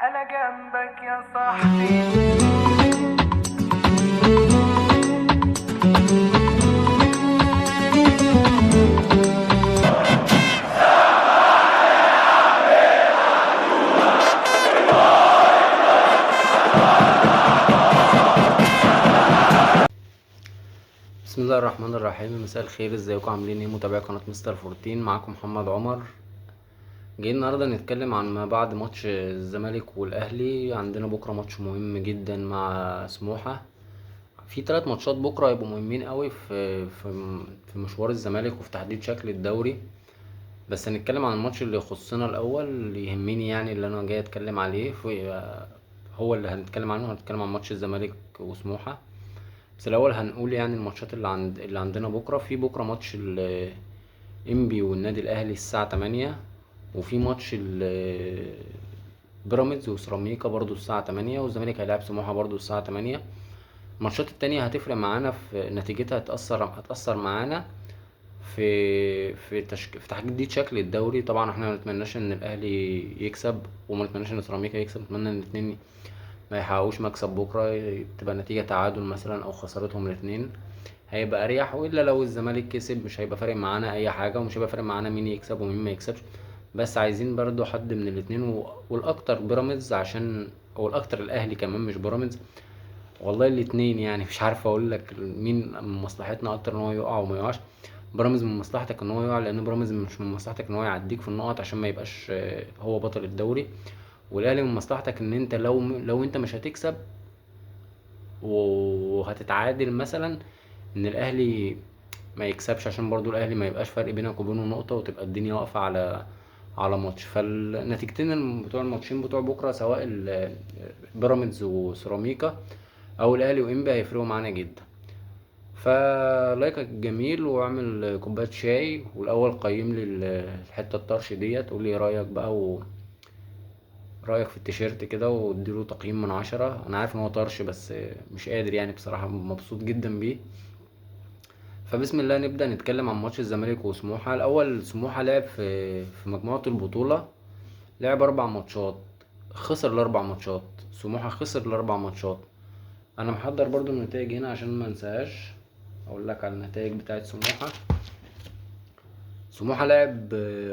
انا جنبك يا صاحبي. بسم الله الرحمن الرحيم. مساء الخير، ازيكم عاملين ايه متابعي قناة مستر فورتين؟ معاكم محمد عمر. جايين النهارده نتكلم عن ما بعد ماتش الزمالك والاهلي. عندنا بكره ماتش مهم جدا مع سموحه. في 3 ماتشات بكره هيبقوا مهمين قوي في مشوار الزمالك وفي تحديد شكل الدوري. بس هنتكلم عن الماتش اللي يخصنا الاول، اللي يهمني يعني اللي انا جاي اتكلم عليه، هو اللي هنتكلم عنه. هنتكلم عن ماتش الزمالك وسموحه. بس الاول هنقول الماتشات اللي عندنا بكره. في بكره ماتش انبي والنادي الاهلي الساعة 8، وفي ماتش بيراميدز وسيراميكا برضو الساعة 8، والزمالك هيلاعب سموحه برضو الساعة 8. الماتشات التانية هتفرق معانا في نتيجتها، هتأثر معانا في تحديد شكل الدوري. طبعا احنا ما نتمناش ان الاهلي يكسب وما نتمناش ان سيراميكا يكسب، نتمنى ان الاتنين ما يحققوش مكسب بكره، تبقى نتيجة تعادل مثلا او خسارتهم الاتنين هيبقى اريح. والا لو الزمالك كسب مش هيبقى فارق معانا اي حاجة، ومش هيبقى فارق معانا مين يكسب ومين ما يكسبش، بس عايزين برضو حد من الاتنين والاكتر بيراميدز، عشان او الاكتر الاهلي كمان مش بيراميدز، والله الاتنين مش عارف اقول لك مين من مصلحتنا اكتر ان هو يقع وما يقعش. بيراميدز من مصلحتك ان هو يقع، لان بيراميدز مش من مصلحتك ان هو يعديك في النقط عشان ما يبقاش هو بطل الدوري. والاهلي من مصلحتك ان انت لو انت مش هتكسب وهتتعادل مثلا، ان الاهلي ما يكسبش، عشان برضو الاهلي ما يبقاش فرق بينك وبينه نقطة، وتبقى الدنيا واقفة على ماتش. فالنتيجتين بتوع الماتشين بتوع بكرة، سواء بيراميدز وسيراميكا او الاهلي وانبي، هيفرقوا معانا جدا. فلايكك جميل، واعمل كوباية شاي، والاول قيم لي الحتة الطرش ديت، قول لي رايك بقى و رايك في التيشيرت كده، واديله تقييم من 10. انا عارف ان هو طرش بس مش قادر بصراحة، مبسوط جدا بيه. فبسم الله نبدا نتكلم عن ماتش الزمالك وسموحه. الاول سموحه لعب في مجموعة البطولة، لعب 4 ماتشات، خسر الاربع ماتشات. سموحه خسر الاربع ماتشات. انا محضر برضو النتائج هنا عشان ما انساهاش، اقول لك على النتائج بتاعت سموحه. سموحه لعب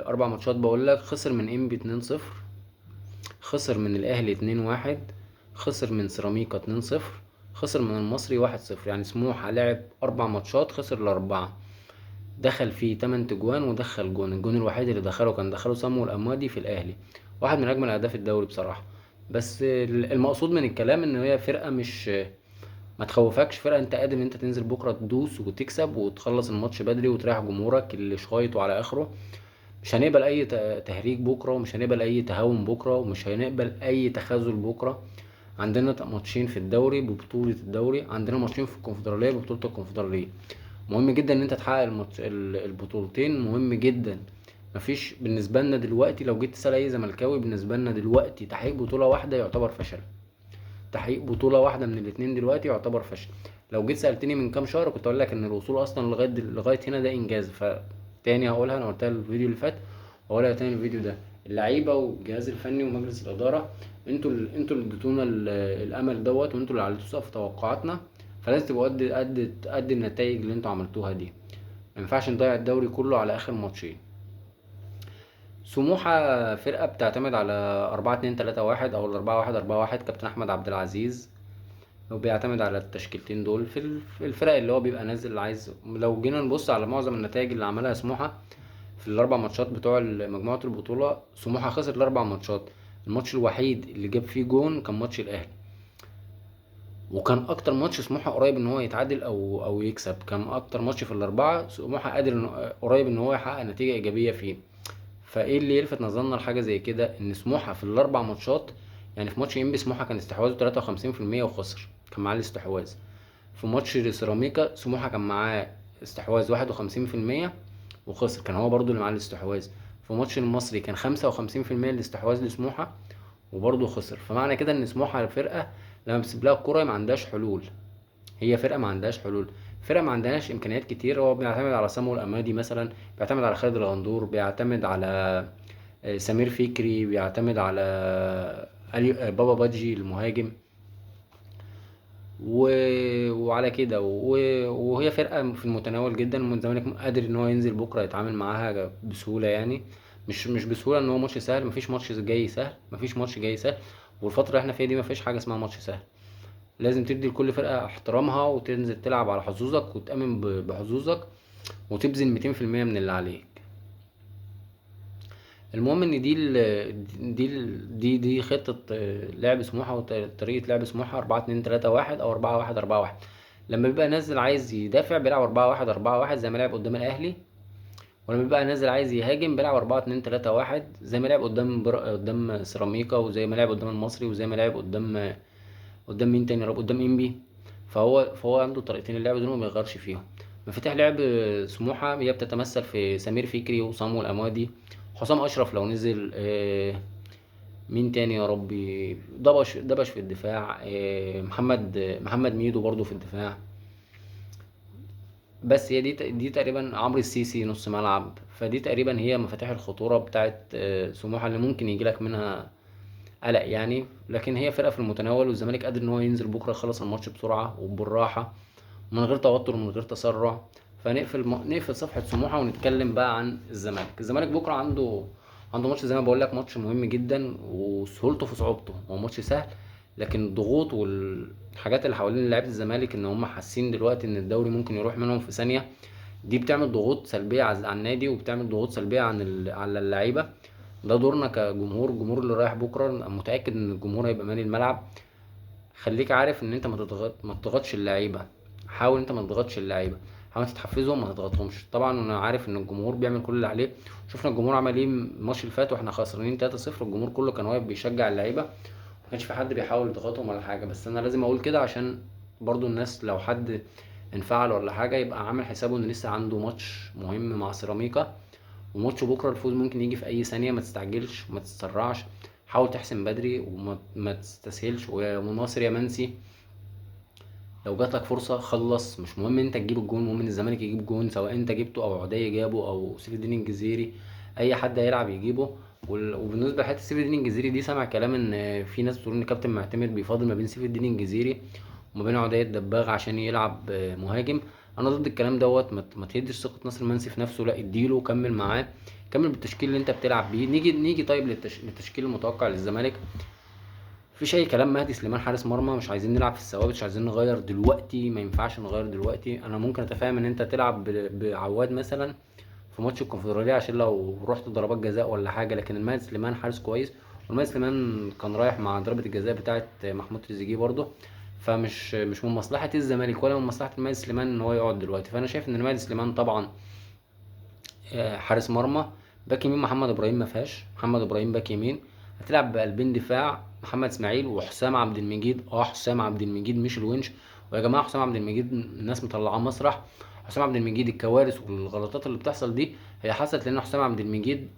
4 ماتشات، بقول لك خسر من انبي 2-0، خسر من الاهلي 2-1، خسر من سيراميكا 2-0، خسر من المصري 1-0. سموحه لعب 4 ماتشات خسر ال4، دخل فيه 8 تجوان ودخل جون. الجون الوحيد اللي دخله كان دخله سامو الأمادي في الأهلي، واحد من أجمل أهداف الدوري بصراحة. بس المقصود من الكلام إن هي فرقة مش ما تخوفكش، فرقة أنت قادر إن أنت تنزل بكرة تدوس وتكسب وتخلص الماتش بدري وتريح جمهورك اللي شايطه على آخره. مش هنقبل أي تهريج بكرة، ومش هنقبل أي تهاون بكرة، ومش هنقبل أي تخاذل بكرة. عندنا ماتشين في الدوري ببطولة الدوري، عندنا ماتشين في الكونفدرالية ببطولة الكونفدرالية. مهم جدا ان انت تحقق البطولتين، مهم جدا. مفيش بالنسبة لنا دلوقتي، لو جيت تسأل اي زملكاوي، بالنسبة لنا دلوقتي تحقيق بطولة واحدة يعتبر فشل. تحقيق بطولة واحدة من الاتنين دلوقتي يعتبر فشل. لو جيت سألتني من كام شهر كنت اقول لك ان الوصول اصلا لغاية هنا ده انجاز. فتاني هقولها، انا قلتها الفيديو اللي فات وهقولها تاني الفيديو ده. اللعيبة والجهاز الفني ومجلس الإدارة، انتوا اللي اديتونا الامل دوت، وانتوا اللي عليتوا سقف توقعاتنا، فلازم تبقوا قد النتائج اللي انتوا عملتوها دي. ما ينفعش نضيع الدوري كله على اخر ماتشين. سموحة فرقة بتعتمد على 4-2-3-1 أو 4-1-4-1، كابتن أحمد عبد العزيز هو بيعتمد على التشكيلتين دول في الفرق اللي هو بيبقى نازل عايز. لو جينا نبص على معظم النتائج اللي عملها سموحة في الأربع ماتشات بتوع مجموعة البطولة، سموحة خسر الأربع ماتشات. الماتش الوحيد اللي جاب فيه جون كان ماتش الأهلي، وكان أكتر ماتش سموحة قريب إن هو يتعادل أو يكسب. كان أكتر ماتش في الأربعة سموحة قادر قريب إن هو يحقق نتيجة إيجابية فيه. فإيه اللي يلفت نظرنا لحاجة زي كده؟ إن سموحة في الأربع ماتشات، في ماتش إنبي سموحة كان استحواذه تلاتة وخمسين في المية وخسر، كان معاه الاستحواذ. في ماتش سيراميكا سموحة كان معاه استحواذ واحد وخمسين في المية وخسر، كان هو برضو اللي معاه الاستحواذ. في ماتش المصري كان خمسة وخمسين في المية الاستحواذ لسموحة وبرضه خسر. فمعنى كده ان سموحة فرقة لما بتسيب لها الكورة ما عندهاش حلول، هي فرقة ما عندهاش حلول، فرقة ما عندهاش إمكانيات كتير. هو بيعتمد على سامو الأمادي مثلا، بيعتمد على خالد الغندور، بيعتمد على سمير فكري، بيعتمد على بابا بادجي المهاجم، وعلى كده وهي فرقه في المتناول جدا، والزمالك قادر ان هو ينزل بكره يتعامل معاها بسهولة يعني. مش بسهولة ان هو ماتش سهل، مفيش ماتش جاي سهل، مفيش ماتش جاي سهل، والفترة اللي احنا فيها دي مفيش حاجة اسمها ماتش سهل. لازم تدي لكل فرقه احترامها وتنزل تلعب على حظوظك وتامن بحظوظك وتبذل 200% من اللي عليك. المهم ان دي خطه لعب سموحه وطريقه لعب سموحه 4-2-3-1 او 4-1-4-1. لما بيبقى نازل عايز يدافع بيلعب 4-1-4-1 زي ما لعب قدام الاهلي، ولما بيبقى نازل عايز يهاجم بيلعب 4-2-3-1 زي ما لعب قدام سيراميكا، وزي ما لعب قدام المصري، وزي ما لعب قدام مين تاني يا رب، قدام انبي. فهو عنده طريقتين اللعب دول ما بيغيرش فيهم. مفاتيح لعب سموحه هي بتتمثل في سمير فكري وصامويل امادي، حسام اشرف لو نزل، مين تاني يا ربي، دبش في الدفاع، محمد ميدو برضو في الدفاع. بس هي دي تقريبا عمرو السيسي نص ملعب. فدي تقريبا هي مفاتيح الخطورة بتاعت سموحه اللي ممكن يجي لك منها قلق يعني. لكن هي فرقه في المتناول، والزمالك قادر ان هو ينزل بكره يخلص الماتش بسرعة وبالراحه ومن غير توتر ومن غير تسرع. فنقفل نقفل صفحة سموحه ونتكلم بقى عن الزمالك. الزمالك بكره عنده ماتش زي ما بقول لك، ماتش مهم جدا وسهولته في صعوبته. هو ماتش سهل، لكن الضغوط والحاجات اللي حوالين لعيبة الزمالك ان هم حاسين دلوقتي ان الدوري ممكن يروح منهم في ثانية، دي بتعمل ضغوط سلبية على النادي، وبتعمل ضغوط سلبية على اللعيبة. ده دورنا كجمهور، الجمهور اللي رايح بكره متاكد ان الجمهور هيبقى مالي الملعب. خليك عارف ان انت ما تضغطش اللعيبة، حاول انت ما تضغطش اللعيبة، حاول تحفزهم ما تضغطهمش. طبعا انا عارف ان الجمهور بيعمل كل اللي عليه، شفنا الجمهور عمل ايه الماتش اللي فات واحنا خسرانين 3-0، الجمهور كله كان واقف بيشجع اللعيبة، ما كانش في حد بيحاول يضغطهم ولا حاجة. بس انا لازم اقول كده عشان برضو الناس لو حد انفعل ولا حاجة يبقى عامل حسابه ان لسه عنده ماتش مهم مع سيراميكا، وماتش بكره الفوز ممكن يجي في اي ثانية. ما تستعجلش وما تتسرعش، حاول تحسم بدري وما تستسهلش. وناصر يا منسي لو جات لك فرصة خلص، مش مهم انت تجيب الجون، المهم ان الزمالك يجيب جون، سواء انت جبته او عدي جابه او سيف الدين الجزيري، اي حد هيلعب يجيبه. وبالنسبة لحته سيف الدين الجزيري دي، سامع كلام ان في ناس بتقول ان كابتن معتمد بيفاضل ما بين سيف الدين الجزيري وما بين عدي الدباغ عشان يلعب مهاجم. انا ضد الكلام دوت، ما تهدش ثقة ناصر منسي في نفسه، لا اديله وكمل معاه، كمل بالتشكيل اللي انت بتلعب بيه. نيجي طيب للتشكيل المتوقع للزمالك. مفيش اي كلام، مهدي سليمان حارس مرمى، مش عايزين نلعب في الثوابت، مش عايزين نغير دلوقتي، ما ينفعش نغير دلوقتي. انا ممكن اتفاهم ان انت تلعب بعواد مثلا في ماتش الكونفدراليه عشان لو رحت ضربات جزاء ولا حاجة، لكن المهدي سليمان حارس كويس، والمهدي سليمان كان رايح مع ضربه الجزاء بتاعه محمود تريزيجيه برده، فمش مش من مصلحة الزمالك ولا من مصلحة المهدي سليمان ان هو يقعد دلوقتي. فانا شايف ان المهدي سليمان طبعا حارس مرمى. باك يمين محمد ابراهيم ما فيهاش، محمد ابراهيم باك يمين. هتلعب بقلبين دفاع محمد اسماعيل وحسام عبد المجيد. حسام عبد المجيد مش الونش. ويا جماعة حسام عبد المجيد الناس مطلعاه مسرح. حسام عبد المجيد الكوارث والغلطات اللي بتحصل دي هي حصلت لان حسام عبد المجيد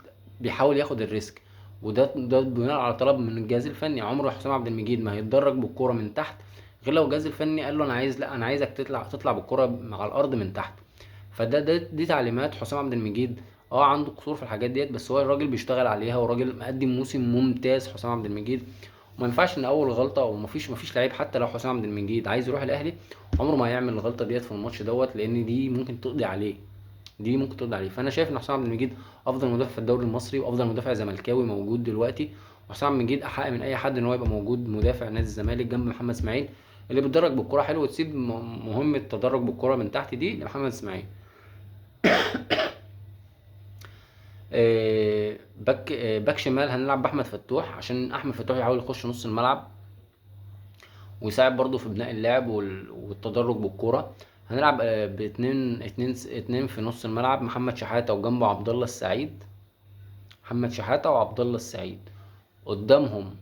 بيحاول ياخد ال risk، وده بناء على طلب من الجهاز الفني. عمره حسام عبد المجيد ما هيتدرج بالكورة من تحت غير لو الجهاز الفني قال له انا عايز، لا انا عايزك تطلع بالكورة على الارض من تحت. فده دي تعليمات حسام عبد المجيد. عنده قصور في الحاجات ديت، بس هو الراجل بيشتغل عليها، وراجل مقدم موسم ممتاز حسام عبد المجيد. وما ينفعش ان اول غلطه، ومفيش مفيش لعيب حتى لو حسام عبد المجيد عايز يروح الاهلي عمره ما هيعمل الغلطة ديت في الماتش دوت، لان دي ممكن تقضي عليه، دي ممكن تقضي عليه. فانا شايف ان حسام عبد المجيد افضل مدافع في الدوري المصري وافضل مدافع زملكاوي موجود دلوقتي. وحسام عبد المجيد احق من اي حد ان هو يبقى موجود مدافع نادي الزمالك جنب محمد اسماعيل اللي بيتدرج بالكرة حلو، وتسيب مهمة التدرج بالكرة من تحت دي لمحمد اسماعيل. باك شمال هنلعب باحمد فتوح، عشان احمد فتوح يحاول يخش نص الملعب ويساعد برضو في بناء اللعب والتدرج بالكرة. هنلعب باتنين، اتنين في نص الملعب، محمد شحاتة وجنبه عبد الله السعيد، محمد شحاتة وعبد الله السعيد قدامهم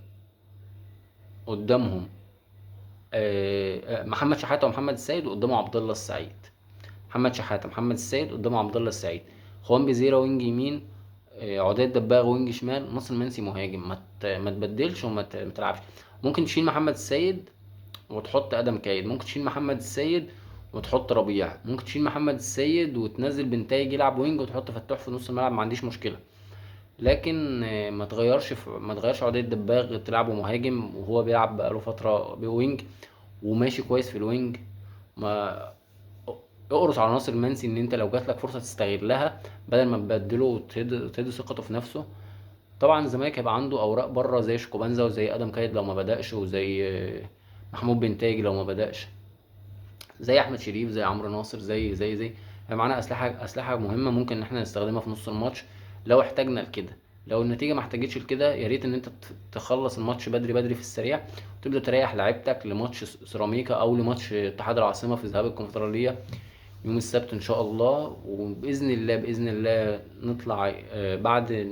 محمد شحاتة ومحمد السيد، وقدامه عبد الله السعيد. محمد شحاتة محمد السيد قدامه عبد الله السعيد. خوان بيزيرا wing يمين، عدي دباغ wing شمال، ناصر منسي مهاجم. ما تبدلش وما تلعبش. ممكن تشيل محمد السيد وتحط ادم كايد، ممكن تشيل محمد السيد وتحط ربيع، ممكن تشيل محمد السيد وتنزل بنتايج يلعب wing وتحط فتوح في نص الملعب، ما عنديش مشكلة. لكن ما تغيرش عدي الدباغ، تلعبه مهاجم وهو بيلعب بقاله فترة ب wing وماشي كويس في ال wing. ما اقرص على ناصر منسي ان انت لو جات لك فرصة تستغلها بدل ما تبدله وتهد ثقته في نفسه. طبعا الزمالك هيبقى عنده اوراق بره زي شيكوبانزا وزي ادم كايد لو ما بدأش، وزي محمود بنتايج لو ما بدأش، زي احمد شريف، زي عمرو ناصر، زي زي زي هيبقى معانا اسلحة مهمة ممكن ان احنا نستخدمها في نص الماتش لو احتاجنا لكده. لو النتيجة ما احتاجتش لكده، يا ريت ان انت تخلص الماتش بدري بدري في السريع، وتبدا تريح لعيبتك لماتش سيراميكا او لماتش اتحاد العاصمة في ذهاب الكونفدراليه يوم السبت ان شاء الله. وباذن الله، باذن الله نطلع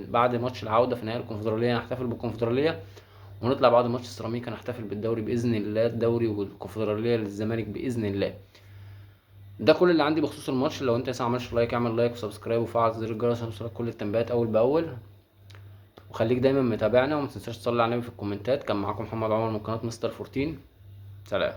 بعد ماتش العودة في نهائي الكونفدراليه نحتفل بالكونفدراليه، ونطلع بعد ماتش سيراميكا نحتفل بالدوري باذن الله، الدوري والكونفدراليه للزمالك باذن الله. ده كل اللي عندي بخصوص الماتش. لو انت لسه ما عملتش like، اعمل like و subscribe وفعل زر الجرس عشان يوصلك كل التنبيهات اول باول، وخليك دايما متابعنا، وما تنساش تصلي على النبي في الكومنتات. كان معاكم محمد عمر من قناة مستر 14. سلام.